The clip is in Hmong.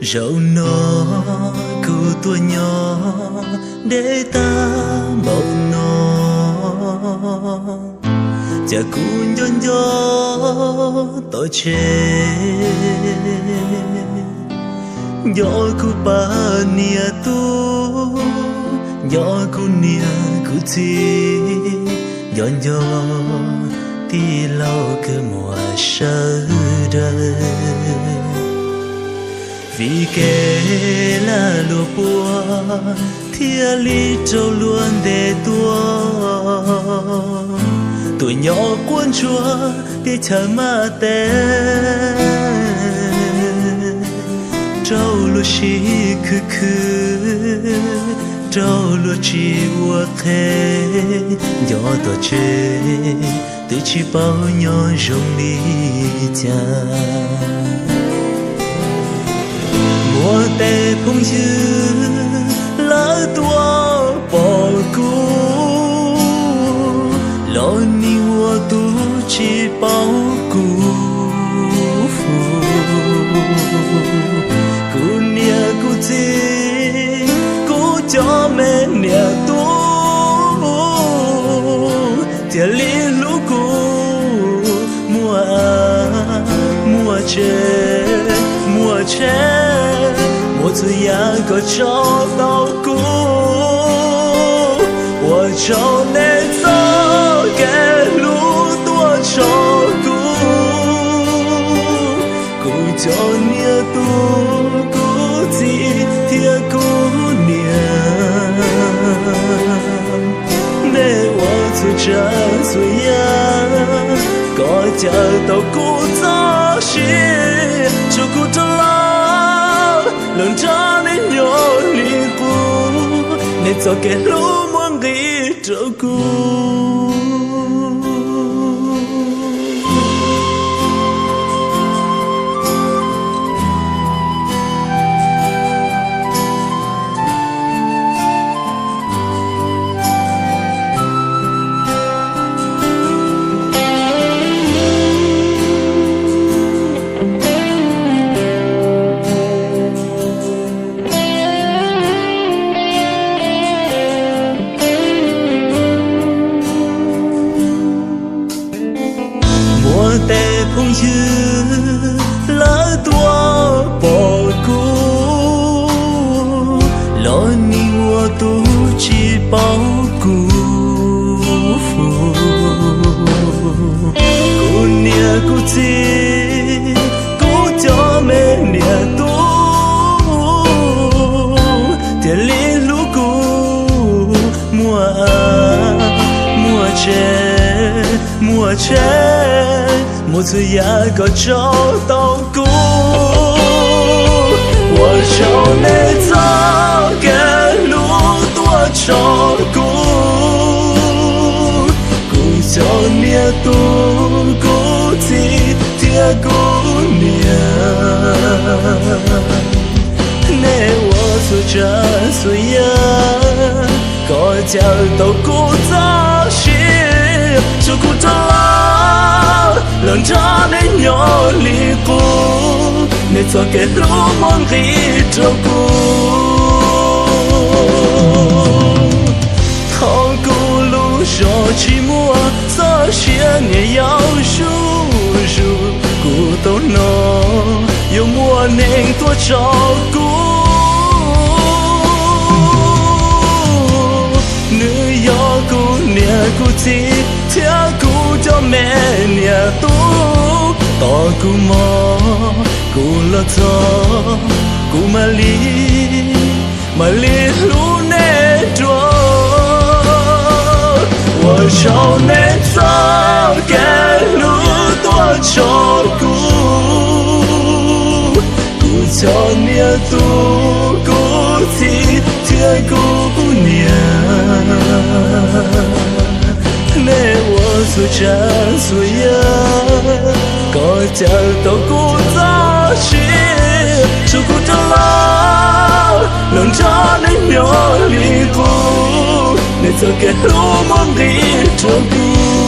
Zaum no kuv tuaj nyob deb tag npaum no, cas kuv nco nco tom tsev, nco kuv pab niam tub, nco kuv niam kuv txiv, nco nco tij laug kawg muam sawv daws. Vim kev lag luam puag thiaj li raug luag ntes tuag, tuam nyob quaj ntsuag teb chaws maj teb, raug luag sib khwv khwv, raug luag tsis ua qhev, nco tom tsev twb tsis paub nyob zoo li cas. Muaj tej phooj ywg lawv tuaj pom kuv, los nim ua tus tsis paub kuv. Kuv niam kuv txiv, kuv cov me niam tub, thiaj li hlub kuv muaj av muaj tsev muaj tsheb, muaj txhua yam kom tso tau kuv. Ua tsaug nej txoj kev hlub tuaj tso kuv, kuv cov niam tub kuv txiv thiab kuv niam. Nej ua txhua tsav txhua yam kom cawm tau kuv txoj sia, tsuav kuv rov los los nrog nej nyob li qub. Nej txoj kev hlub muaj nqis rau kuv. Muaj tej phooj ywg lawv tuaj pom kuv, los nim ua tus tsis paub kuv. Kuv niam kuv txiv, kuv cov me niam tub, thiaj li hlub kuv muaj av muaj tsev muaj tsheb, muaj txhua yam kom tso tau kuv. Ua tsaug nej txoj kev hlub tuaj tso kuv, kuv cov niam tub kuv txiv thiab kuv niam. Nej ua txhua tsav txhua yam kom cawm tau kuv txoj sia, tsuav kuv rov los los nrog nej nyob li qub. Nej txoj kev hlub muaj nqis rau kuv. Thaum kuv lub zog tsis muaj txoj sia niam yau zuj zus, kuv tau hnov yuav muaj neeg tuaj tso kuv. Nws yog kuv niam kuv txiv thiab kuv cov me niam tub. Tos kuv mog, kuv los txog, kuv mam li, mam li hlub nej dua. Ua tsaug nej txoj kev hlub tuaj tso kuv, Cov niam tub kuv txiv thiab kuv niam, nej ua txhua tsav txhua yam kom cawm tau kuv txoj sia. Tsuav kuv rov los los nrog nej nyob li qub, nej txoj kev hlub muaj nqis rau kuv.